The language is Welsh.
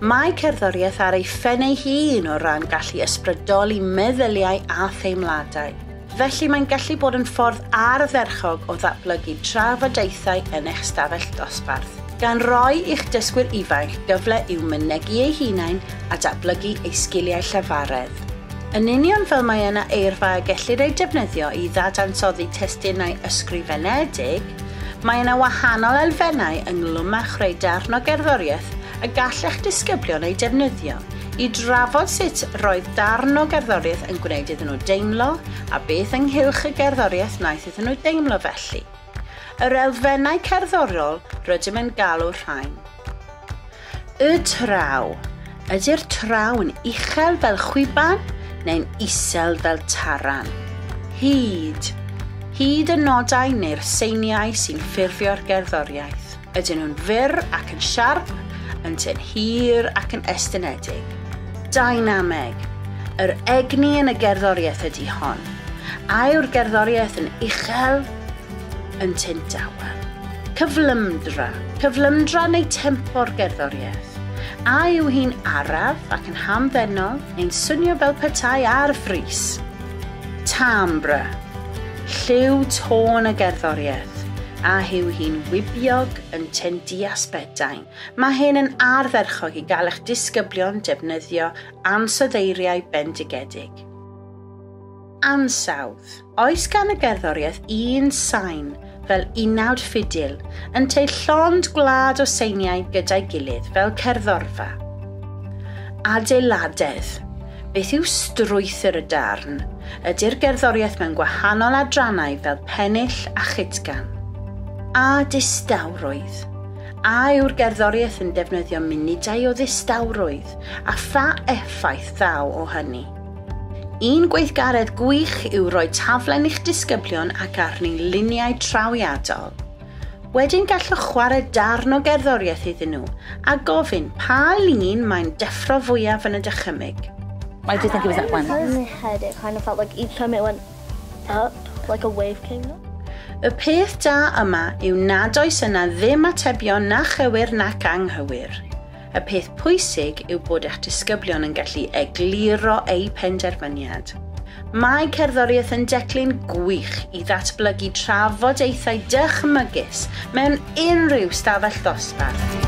Mae cerddoriaeth ar ei phen ei hun o ran gallu ysbrydoli meddyliau a theimladau. Felly mae'n gallu bod yn ffordd ardderchog o ddatblygu trafodaethau yn eich stafell dosbarth, gan roi i'ch dysgwyr ifanc gyfle i'w mynegi eu hunain a datblygu eu sgiliau llafaredd. Yn union fel mae yna eirfa y gellir ei defnyddio i ddadansoddi testunau ysgrifenedig, mae yna wahanol elfennau ynglwm â chreu darn o gerddoriaeth y gall eich disgyblion ei defnyddio i drafod sut roedd darn o gerddoriaeth yn gwneud iddyn nhw deimlo a beth ynghylch y gerddoriaeth wnaeth iddyn nhw deimlo felly. Yr elfennau cerddorol rydym yn galw'r rhain. Y traw. Ydy'r traw yn uchel fel chwiban neu'n isel fel taran? Hyd. Hyd y nodau neu'r seiniau sy'n ffurfio'r gerddoriaeth. Ydyn nhw'n fyr ac yn siarp, ynteu'n hir ac yn estynedig? Dynameg. Yr egni yn y gerddoriaeth ydy hon. A yw'r gerddoriaeth yn uchel, ynteu'n dawel? Cyflymdra. Cyflymdra neu tempo'r gerddoriaeth. A yw hi'n araf ac yn hamddenol neu'n swnio fel petai ar frys? Timbre. Lliw tôn y gerddoriaeth. A yw hi'n wibiog ynteu'n diasbedain? Mae hyn yn ardderchog i gael eich disgyblion defnyddio ansoddeiriau bendigedig. Ansawdd. Oes gan y gerddoriaeth un sain fel unawd ffidil ynteu llond gwlad o seiniau gyda'i gilydd fel cerddorfa? Adeiladedd. Beth yw strwythur y darn? Ydy'r gerddoriaeth mewn gwahanol adrannau fel pennill a chytgan? A distawrwydd. A yw'r gerddoriaeth yn defnyddio munudau o ddistawrwydd a pha effaith ddaw o hynny? Un gweithgaredd gwych yw rhoi taflen i'ch disgyblion ac arni luniau trawiadol. Wedyn gallwch chwarae darn o gerddoriaeth iddyn nhw a gofyn pa lun mae'n deffro fwyaf yn y dychymyg. Why do you think it was that one? In my head, it kind of felt like each time it went up, like a wave came up. Y peth da yma yw nad oes yna ddim atebion na chywir nac anghywir. Y peth pwysig yw bod eich disgyblion yn gallu egluro eu penderfyniad. Mae cerddoriaeth yn declyn gwych i ddatblygu trafodaethau dychmygus mewn unrhyw stafell ddosbarth.